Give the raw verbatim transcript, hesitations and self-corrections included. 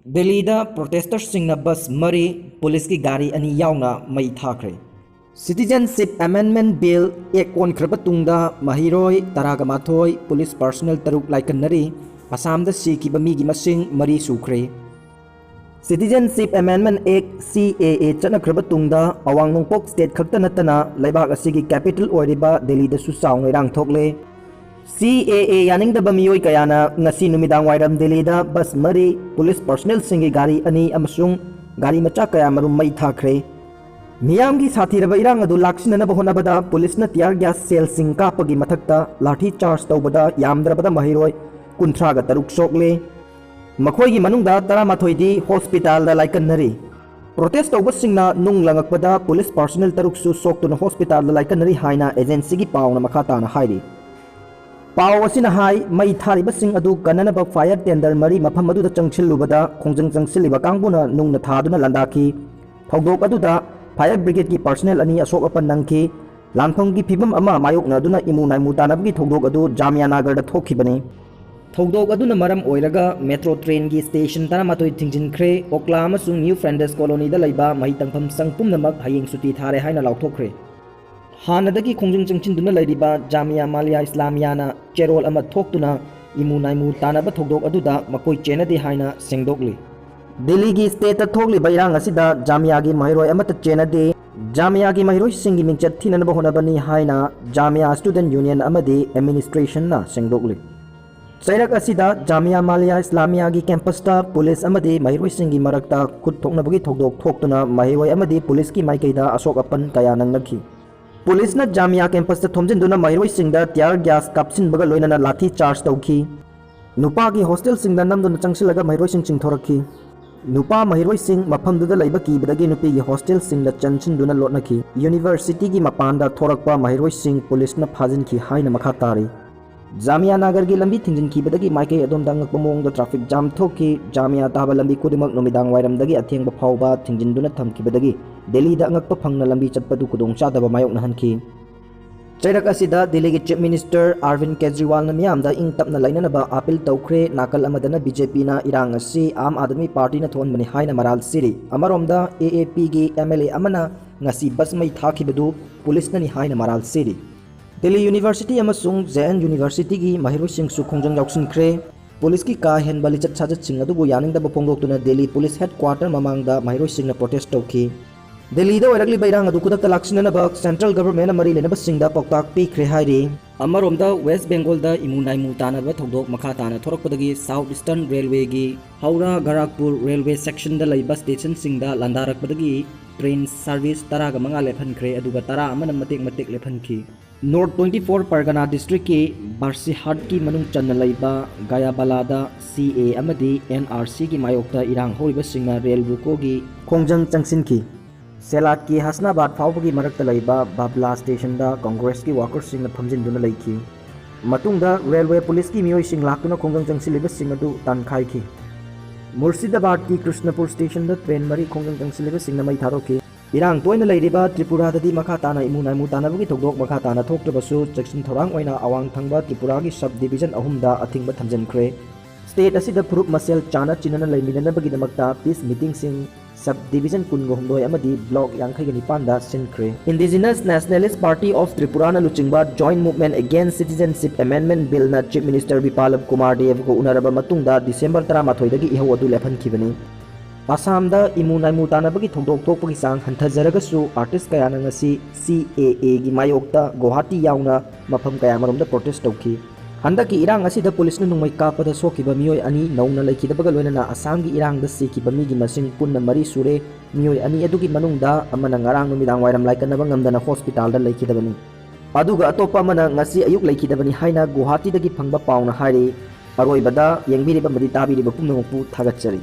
ꯗꯦꯜꯂꯤꯗ ꯄ꯭ꯔꯣꯇꯦꯁꯇꯔꯁꯤꯡꯅ ꯕꯁ ꯃꯔꯤ, ꯄꯨꯂꯤꯁꯀꯤ ꯒꯥꯔꯤ ꯑꯅꯤ ꯌꯥꯎꯅ ꯃꯩ ꯊꯥꯈ꯭ꯔꯦ꯫ Citizenship Amendment Bill Act ꯑꯣꯟꯈ꯭ꯔꯕ ꯇꯨꯡꯗ ꯃꯍꯩꯔꯣꯏ ꯇꯔꯥꯒ ꯃꯥꯊꯣꯏ, ꯄꯨꯂꯤꯁ ꯄꯥꯔꯁꯣꯅꯦꯜ ꯇꯔꯨꯛ ꯂꯥꯏꯀꯠꯅꯔꯤ꯫ ꯑꯁꯥꯝꯗ ꯁꯤꯈꯤꯕ ꯃꯤꯒꯤ ꯃꯁꯤꯡ ꯃꯔꯤ ꯁꯨꯈ꯭ꯔꯦ꯫ Citizenship Amendment Act, C A A, ꯆꯠꯅꯈ꯭ꯔꯕ ꯇꯨꯡꯗ ꯑꯋꯥꯡ ꯅꯣꯡꯄꯣꯛ ꯁ꯭ꯇꯦꯠ ꯈꯛꯇ ꯅꯠꯇꯅ ꯂꯩꯕꯥꯛ ꯑꯁꯤꯒꯤ ꯀꯦꯄꯤꯇꯦꯜ ꯑꯣꯏꯔꯤꯕ ꯗꯦꯜꯂꯤꯗꯁꯨ ꯆꯥꯎꯅ ꯏꯔꯥꯡ ꯊꯣꯛꯂꯦ꯫ C A A ꯌꯥꯅꯤꯡꯗꯕ ꯃꯤꯑꯣꯏ ꯀꯌꯥꯅ ꯉꯁꯤ ꯅꯨꯃꯤꯗꯥꯡ ꯋꯥꯏꯔꯝ ꯗꯦꯜꯂꯤꯗ ꯕꯁ ꯃꯔꯤ, ꯄꯨꯂꯤꯁ ꯄꯥꯔꯁꯣꯅꯦꯜꯁꯤꯡꯒꯤ ꯒꯥꯔꯤ ꯑꯅꯤ ꯑꯃꯁꯨꯡ ꯒꯥꯔꯤ ꯃꯆꯥ ꯀꯌꯥ ꯃꯔꯨꯝ ꯃꯩ ꯊꯥꯈ꯭ꯔꯦ꯫ ꯃꯤꯌꯥꯝꯒꯤ ꯁꯥꯊꯤꯔꯕ ꯏꯔꯥꯡ ꯑꯗꯨ ꯂꯥꯛꯁꯤꯟꯅꯅꯕ ꯍꯣꯠꯅꯕꯗ ꯄꯨꯂꯤꯁꯅ tear gas shellꯁꯤꯡ ꯀꯥꯞꯄꯒꯤ ꯃꯊꯛꯇ ꯂꯥꯊꯤ ꯆꯥꯔꯖ ꯇꯧꯕꯗ ꯌꯥꯝꯗ꯭ꯔꯕꯗ ꯃꯍꯩꯔꯣꯏ ꯀꯨꯟꯊ꯭ꯔꯥꯒ ꯇꯔꯨꯛ ꯁꯣꯛꯂꯦ꯫ ꯃꯈꯣꯏꯒꯤ ꯃꯅꯨꯡꯗ ꯇꯔꯥꯃꯥꯊꯣꯏꯗꯤ ꯍꯣꯁꯄꯤꯇꯥꯜꯗ ꯂꯥꯏꯀꯠꯅꯔꯤ꯫ ꯄ꯭ꯔꯣꯇꯦꯁ ꯇꯧꯕꯁꯤꯡꯅ ꯅꯨꯡ ꯂꯪꯉꯛꯄꯗ ꯄꯨꯂꯤꯁ ꯄꯥꯔꯁꯣꯅꯦꯜ ꯇꯔꯨꯛꯁꯨ ꯁꯣꯛꯇꯨꯅ ꯍꯣꯁꯄꯤꯇꯥꯜꯗ ꯂꯥꯏꯀꯠꯅꯔꯤ ꯍꯥꯏꯅ ꯑꯦꯖꯦꯟꯁꯤꯒꯤ ꯄꯥꯎꯅ ꯃꯈꯥ ꯇꯥꯅ ꯍꯥꯏꯔꯤ꯫ ꯄꯥꯎ ꯑꯁꯤꯅ ꯍꯥꯏ, ꯃꯩ ꯊꯥꯔꯤꯕꯁꯤꯡ ꯑꯗꯨ ꯀꯟꯅꯅꯕ ꯐꯥꯌꯔ ꯇꯦꯟꯗꯔ ꯃꯔꯤ ꯃꯐꯝ ꯑꯗꯨꯗ ꯆꯪꯁꯤꯜꯂꯨꯕꯗ ꯈꯣꯡꯖꯪ ꯆꯪꯁꯤꯜꯂꯤꯕ ꯀꯥꯡꯕꯨꯅ ꯅꯨꯡꯅ ꯊꯥꯗꯨꯅ ꯂꯥꯟꯗꯥꯈꯤ꯫ ꯊꯧꯗꯣꯛ ꯑꯗꯨꯗ ꯐꯥꯌꯔ ꯕ꯭ꯔꯤꯒꯦꯗꯀꯤ ꯄꯥꯔꯁꯣꯅꯦꯜ ꯑꯅꯤ ꯑꯁꯣꯛ ꯑꯄꯟ ꯅꯪꯈꯤ꯫ ꯂꯥꯟꯐꯝꯒꯤ ꯐꯤꯕꯝ ꯑꯃ ꯃꯥꯌꯣꯛꯅꯗꯨꯅ ꯏꯃꯨ ꯅꯥꯏꯃꯨ ꯇꯥꯅꯕꯒꯤ ꯊꯧꯗꯣꯛ ꯑꯗꯨ ꯖꯥꯃꯤꯌꯥ ꯅꯥꯒꯔꯗ ꯊꯣꯛꯈꯤꯕꯅꯤ꯫ ꯊꯧꯗꯣꯛ ꯑꯗꯨꯅ ꯃꯔꯝ ꯑꯣꯏꯔꯒ ꯃꯦꯇ꯭ꯔꯣ ꯇ꯭ꯔꯦꯟꯒꯤ ꯁ꯭ꯇꯦꯁꯟ ꯇꯔꯥꯃꯥꯊꯣꯏ ꯊꯤꯡꯖꯤꯟꯈ꯭ꯔꯦ꯫ ꯑꯣꯀ꯭ꯂꯥ ꯑꯃꯁꯨꯡ ꯅ꯭ꯌꯨ ꯐ꯭ꯔꯦꯟꯗꯦꯁ ꯀꯣꯂꯣꯅꯤꯗ ꯂꯩꯕ ꯃꯍꯩ ꯇꯝꯐꯝ ꯁꯪ ꯄꯨꯝꯅꯃꯛ ꯍꯌꯦꯡ ꯁꯨꯇꯤ ꯊꯥꯔꯦ ꯍꯥꯏꯅ ꯂꯥꯎꯊꯣꯛꯈ꯭ꯔꯦ꯫ ꯍꯥꯟꯅꯗꯒꯤ ꯈꯣꯡꯖꯪ ꯆꯪꯁꯤꯟꯗꯨꯅ ꯂꯩꯔꯤꯕ ꯖꯥꯃꯤꯌꯥ ꯃꯥꯂꯤꯌꯥ ꯏꯁꯂꯥꯃꯤꯌꯥꯅ ꯆꯦꯔꯣꯜ ꯑꯃ ꯊꯣꯛꯇꯨꯅ ꯏꯃꯨ ꯅꯥꯏꯃꯨ ꯇꯥꯅꯕ ꯊꯧꯗꯣꯛ ꯑꯗꯨꯗ ꯃꯈꯣꯏ ꯆꯦꯟꯅꯗꯦ ꯍꯥꯏꯅ ꯁꯦꯡꯗꯣꯛꯂꯤ꯫ ꯗꯦꯜꯂꯤꯒꯤ ꯁ꯭ꯇꯦꯠꯇ ꯊꯣꯛꯂꯤꯕ ꯏꯔꯥꯡ ꯑꯁꯤꯗ ꯖꯥꯃꯤꯌꯥꯒꯤ ꯃꯍꯩꯔꯣꯏ ꯑꯃꯠꯇ ꯆꯦꯟꯅꯗꯦ꯫ ꯖꯥꯃꯤꯌꯥꯒꯤ ꯃꯍꯩꯔꯣꯏꯁꯤꯡꯒꯤ ꯃꯤꯡꯆꯠ ꯊꯤꯅꯅꯕ ꯍꯣꯠꯅꯕꯅꯤ ꯍꯥꯏꯅ ꯖꯥꯃꯤꯌꯥ ꯁ꯭ꯇꯨꯗꯦꯟꯠ ꯌꯨꯅꯤꯌꯟ ꯑꯃꯗꯤ ꯑꯦꯗꯃꯤꯅꯤꯁꯇ꯭ꯔꯦꯁꯟꯅ ꯁꯦꯡꯗꯣꯛꯂꯤ꯫ ꯆꯩꯔꯛ ꯑꯁꯤꯗ ꯖꯥꯃꯤꯌꯥ ꯃꯥꯂꯤꯌꯥ ꯏꯁꯂꯥꯃꯤꯌꯥꯒꯤ ꯀꯦꯝꯄꯁꯇ ꯄꯨꯂꯤꯁ ꯑꯃꯗꯤ ꯃꯍꯩꯔꯣꯏꯁꯤꯡꯒꯤ ꯃꯔꯛꯇ ꯈꯨꯠ ꯊꯣꯛꯅꯕꯒꯤ ꯊꯧꯗꯣꯛ ꯊꯣꯛꯇꯨꯅ ꯃꯍꯩꯔꯣꯏ ꯑꯃꯗꯤ ꯄꯨꯂꯤꯁꯀꯤ ꯃꯥꯏꯀꯩꯗ ꯑꯁꯣꯛ ꯑꯄꯟ ꯀꯌꯥ ꯅꯪꯅꯈꯤ꯫ ꯄꯨꯂꯤꯁꯅ ꯖꯥꯃꯤꯌꯥ ꯀꯦꯝꯄꯁꯇ ꯊꯣꯝꯖꯤꯟꯗꯨꯅ ꯃꯍꯩꯔꯣꯏꯁꯤꯡꯗ tear gas ꯀꯥꯞꯁꯤꯟꯕꯒ ꯂꯣꯏꯅꯅ ꯂꯥꯊꯤ ꯆꯥꯔꯖ ꯇꯧꯈꯤ꯫ ꯅꯨꯄꯥꯒꯤ ꯍꯣꯁꯇꯦꯜꯁꯤꯡꯗ ꯅꯝꯗꯨꯅ ꯆꯪꯁꯤꯜꯂꯒ ꯃꯍꯩꯔꯣꯏꯁꯤꯡ ꯆꯤꯡꯊꯣꯔꯛꯈꯤ꯫ ꯅꯨꯄꯥ ꯃꯍꯩꯔꯣꯏꯁꯤꯡ ꯃꯐꯝꯗꯨꯗ ꯂꯩꯕ ꯀꯤꯕꯗꯒꯤ ꯅꯨꯄꯤꯒꯤ ꯍꯣꯁꯇꯦꯜꯁꯤꯡꯗ ꯆꯪꯁꯤꯟꯗꯨꯅ ꯂꯣꯠꯅꯈꯤ꯫ ꯌꯨꯅꯤꯚꯔꯁꯤꯇꯤꯒꯤ ꯃꯄꯥꯟꯗ ꯊꯣꯔꯛꯄ ꯃꯍꯩꯔꯣꯏꯁꯤꯡ ꯄꯨꯂꯤꯁꯅ ꯐꯥꯖꯤꯟꯈꯤ ꯍꯥꯏꯅ ꯃꯈꯥ ꯇꯥꯔꯤ꯫ ꯖꯥꯃꯤꯌꯥ ꯅꯥꯒꯔꯒꯤ ꯂꯝꯕꯤ ꯊꯤꯡꯖꯤꯟꯈꯤꯕꯗꯒꯤ ꯃꯥꯏꯀꯩ ꯑꯗꯣꯝꯗ ꯑꯉꯛꯄ ꯃꯑꯣꯡꯗ traffic jam ꯊꯣꯛꯈꯤ꯫ ꯖꯥꯃꯤꯌꯥ ꯇꯥꯕ ꯂꯝꯕꯤ ꯈꯨꯗꯤꯡꯃꯛ ꯅꯨꯃꯤꯗꯥꯡ ꯋꯥꯏꯔꯝꯗꯒꯤ ꯑꯊꯦꯡꯕ ꯐꯥꯎꯕ ꯊꯤꯡꯖꯤꯟꯗꯨꯅ ꯊꯝꯈꯤꯕꯗꯒꯤ ꯗꯦꯜꯂꯤꯗ ꯑꯉꯛꯄ ꯐꯪꯅ ꯂꯝꯕꯤ ꯆꯠꯄꯗꯨ ꯈꯨꯗꯣꯡꯆꯥꯗꯕ ꯃꯥꯌꯣꯛꯅꯍꯟꯈꯤ꯫ ꯆꯩꯔꯛ ꯑꯁꯤꯗ ꯗꯤꯜꯂꯤꯒꯤ Chief Minister Arvind ꯀꯦꯖ꯭ꯔꯤꯋꯥꯜꯅ ꯃꯤꯌꯥꯝꯗ ꯏꯪ ꯇꯞꯅ ꯂꯩꯅꯅꯕ ꯑꯥꯄꯤꯜ ꯇꯧꯈ꯭ꯔꯦ꯫ ꯅꯥꯀꯜ ꯑꯃꯗꯅ BJPꯅ ꯏꯔꯥꯡ ꯑꯁꯤ ꯑꯥꯝ ꯑꯥꯗꯃꯤ ꯄꯥꯔꯇꯤꯅ ꯊꯣꯛꯍꯟꯕꯅꯤ ꯍꯥꯏꯅ ꯃꯔꯥꯜ ꯁꯤꯔꯤ꯫ ꯑꯃꯔꯣꯝꯗ AAPꯒꯤ MLA ꯑꯃꯅ ꯉꯁꯤ ꯕꯁ ꯃꯩ ꯊꯥꯈꯤꯕꯗꯨ ꯄꯨꯂꯤꯁꯅꯅꯤ ꯍꯥꯏꯅ ꯃꯔꯥꯜ ꯁꯤꯔꯤ꯫ ꯗꯤꯜꯂꯤ University ꯑꯃꯁꯨꯡ JN Universityꯒꯤ ꯃꯍꯩꯔꯣꯏꯁꯤꯡꯁꯨ ꯈꯣꯡꯖꯪ ꯌꯥꯎꯁꯤꯟꯈ꯭ꯔꯦ꯫ ꯄꯨꯂꯤꯁꯀꯤ ꯀꯥ ꯍꯦꯟꯕ ꯂꯤꯆꯠ ꯁꯥꯖꯠꯁꯤꯡ ꯑꯗꯨꯕꯨ ꯌꯥꯅꯤꯡꯗꯕ ꯐꯣꯡꯗꯣꯛꯇꯨꯅ ꯗꯤꯜꯂꯤ ꯄꯨꯂꯤꯁ headquarter ꯃꯃꯥꯡꯗ ꯃꯍꯩꯔꯣꯏꯁꯤꯡꯅ protest ꯇꯧꯈꯤ꯫ ꯗꯤꯜꯂꯤꯗ ꯑꯣꯏꯔꯛꯂꯤꯕ ꯏꯔꯥꯡ ꯑꯗꯨ ꯈꯨꯗꯛꯇ ꯂꯥꯛꯁꯤꯟꯅꯅꯕ central governmentꯅ ꯃꯔꯤ ꯂꯩꯅꯕꯁꯤꯡꯗ ꯄꯥꯎꯇꯥꯛ ꯄꯤꯈ꯭ꯔꯦ ꯍꯥꯏꯔꯤ꯫ ꯑꯃꯔꯣꯝꯗ West Bengalꯗ ꯏꯃꯨ ꯅꯥꯏꯃꯨ ꯇꯥꯅꯕ ꯊꯧꯗꯣꯛ ꯃꯈꯥ ꯇꯥꯅ ꯊꯣꯔꯛꯄꯗꯒꯤ South Eastern Railwayꯒꯤ ꯍꯧꯔꯥ ꯒꯔꯥꯈꯄꯨꯔ railway sectionꯗ ꯂꯩꯕ stationꯁꯤꯡꯗ ꯂꯥꯟꯗꯥꯔꯛꯄꯗꯒꯤ train service ꯇꯔꯥꯒ ꯃꯉꯥ ꯂꯦꯞꯍꯟꯈ꯭ꯔꯦ, ꯑꯗꯨꯒ ꯇꯔꯥ ꯑꯃꯅ ꯃꯇꯦꯛ ꯃꯇꯦꯛ ꯂꯦꯞꯍꯟꯈꯤ꯫ North twenty four Pargana districtꯀꯤ ꯕꯥꯔꯁꯤꯍꯥꯠꯀꯤ ꯃꯅꯨꯡ ꯆꯟꯅ ꯂꯩꯕ ꯒꯌꯥꯕꯥꯂꯥꯗ CAA ꯑꯃꯗꯤ NRCꯒꯤ ꯃꯥꯌꯣꯛꯇ ꯏꯔꯥꯡ ꯍꯧꯔꯤꯕꯁꯤꯡꯅ ꯔꯦꯜ ꯔꯨꯀꯣꯒꯤ ꯈꯣꯡꯖꯪ ꯆꯪꯁꯤꯟꯈꯤ꯫ ꯁꯦꯂꯥꯠꯀꯤ ꯍꯁꯅꯥꯕꯥꯗ ꯐꯥꯎꯕꯒꯤ ꯃꯔꯛꯇ ꯂꯩꯕ ꯕꯥꯕꯂꯥ stationꯗ Congressꯀꯤ workerꯁꯤꯡꯅ ꯐꯝꯖꯤꯟꯗꯨꯅ ꯂꯩꯈꯤ꯫ ꯃꯇꯨꯡꯗ railway ꯄꯨꯂꯤꯁꯀꯤ ꯃꯤꯑꯣꯏꯁꯤꯡ ꯂꯥꯛꯇꯨꯅ ꯈꯣꯡꯖꯪ ꯆꯪꯁꯤꯜꯂꯤꯕꯁꯤꯡ ꯑꯗꯨ ꯇꯥꯟꯈꯥꯏꯈꯤ꯫ ꯃꯨꯔꯁꯤꯗꯥꯕꯥꯗꯀꯤ ꯀ꯭ꯔꯤꯁꯅꯄꯨꯔ stationꯗ train ꯃꯔꯤ ꯈꯣꯡꯖꯪ ꯆꯪꯁꯤꯜꯂꯤꯕꯁꯤꯡꯅ ꯃꯩ ꯊꯥꯗꯣꯛꯈꯤ꯫ ꯏꯔꯥꯡ ꯇꯣꯏꯅ ꯂꯩꯔꯤꯕ ꯇ꯭ꯔꯤꯄꯨꯔꯥꯗꯗꯤ ꯃꯈꯥ ꯇꯥꯅ ꯏꯃꯨ ꯅꯥꯏꯃꯨ ꯇꯥꯅꯕꯒꯤ ꯊꯧꯗꯣꯛ ꯃꯈꯥ ꯇꯥꯅ ꯊꯣꯛꯇ꯭ꯔꯕꯁꯨ, ꯆꯦꯛꯁꯤꯟ ꯊꯧꯔꯥꯡ ꯑꯣꯏꯅ ꯑꯋꯥꯡ ꯊꯪꯕ ꯇ꯭ꯔꯤꯄꯨꯔꯥꯒꯤ sub division ꯑꯍꯨꯝꯗ ꯑꯊꯤꯡꯕ ꯊꯝꯖꯤꯟꯈ꯭ꯔꯦ꯫ State ꯑꯁꯤꯗ ꯐꯨꯔꯨꯞ ꯃꯁꯦꯜ ꯆꯥꯅ ꯆꯤꯟꯅꯅ ꯂꯩꯃꯤꯟꯅꯅꯕꯒꯤꯗꯃꯛꯇ peace meetingꯁꯤꯡ sub division ꯀꯨꯟꯒ ꯍꯨꯝꯗꯣꯏ ꯑꯃꯗꯤ block ꯌꯥꯡꯈꯩꯒ ꯅꯤꯄꯥꯟꯗ ꯁꯤꯟꯈ꯭ꯔꯦ꯫ Indigenous Nationalist Party of Tripuraꯅ ꯂꯨꯆꯤꯡꯕ Joint Movement Against Citizenship Amendment Billꯅ Chief Minister ꯕꯤꯄꯥꯂꯕ Kumar ꯗꯦꯕꯒ ꯎꯅꯔꯕ ꯃꯇꯨꯡꯗ December ꯇꯔꯥꯃꯥꯊꯣꯏꯗꯒꯤ ꯏꯍꯧ ꯑꯗꯨ ꯂꯦꯞꯍꯟꯈꯤꯕꯅꯤ꯫ ꯑꯁꯥꯝꯗ ꯏꯃꯨ ꯅꯥꯏꯃꯨ ꯇꯥꯅꯕꯒꯤ ꯊꯧꯗꯣꯛ ꯊꯣꯛꯄꯒꯤ ꯆꯥꯡ ꯍꯟꯊꯖꯔꯒꯁꯨ, artist ꯀꯌꯥꯅ ꯉꯁꯤ CAAꯒꯤ ꯃꯥꯌꯣꯛꯇ ꯒꯨꯋꯥꯍꯥꯇꯤ ꯌꯥꯎꯅ ꯃꯐꯝ ꯀꯌꯥꯃꯔꯣꯝꯗ protest ꯇꯧꯈꯤ꯫ ꯍꯟꯗꯛꯀꯤ ꯏꯔꯥꯡ ꯑꯁꯤꯗ ꯄꯨꯂꯤꯁꯅ ꯅꯣꯡꯃꯩ ꯀꯥꯞꯄꯗ ꯁꯣꯛꯈꯤꯕ ꯃꯤꯑꯣꯏ ꯑꯅꯤ ꯅꯧꯅ ꯂꯩꯈꯤꯗꯕꯒ ꯂꯣꯏꯅꯅ ꯑꯁꯥꯝꯒꯤ ꯏꯔꯥꯡꯗ ꯁꯤꯈꯤꯕ ꯃꯤꯒꯤ ꯃꯁꯤꯡ ꯄꯨꯟꯅ ꯃꯔꯤ ꯁꯨꯔꯦ꯫ ꯃꯤꯑꯣꯏ ꯑꯅꯤ ꯑꯗꯨꯒꯤ ꯃꯅꯨꯡꯗ ꯑꯃꯅ ꯉꯔꯥꯡ ꯅꯨꯃꯤꯗꯥꯡ ꯋꯥꯏꯔꯝ ꯂꯥꯏꯀꯠꯅꯕ ꯉꯝꯗꯅ hospitalꯗ ꯂꯩꯈꯤꯗꯕꯅꯤ꯫ ꯑꯗꯨꯒ ꯑꯇꯣꯞꯄ ꯑꯃꯅ ꯉꯁꯤ ꯑꯌꯨꯛ ꯂꯩꯈꯤꯗꯕꯅꯤ ꯍꯥꯏꯅ ꯒꯨꯋꯥꯍꯥꯇꯤꯗꯒꯤ ꯐꯪꯕ ꯄꯥꯎꯅ ꯍꯥꯏꯔꯤ꯫ ꯑꯔꯣꯏꯕꯗ ꯌꯦꯡꯕꯤꯔꯤꯕ ꯑꯃꯗꯤ ꯇꯥꯕꯤꯔꯤꯕ ꯄꯨꯝꯅꯃꯛꯄꯨ ꯊꯥꯒꯠꯆꯔꯤ꯫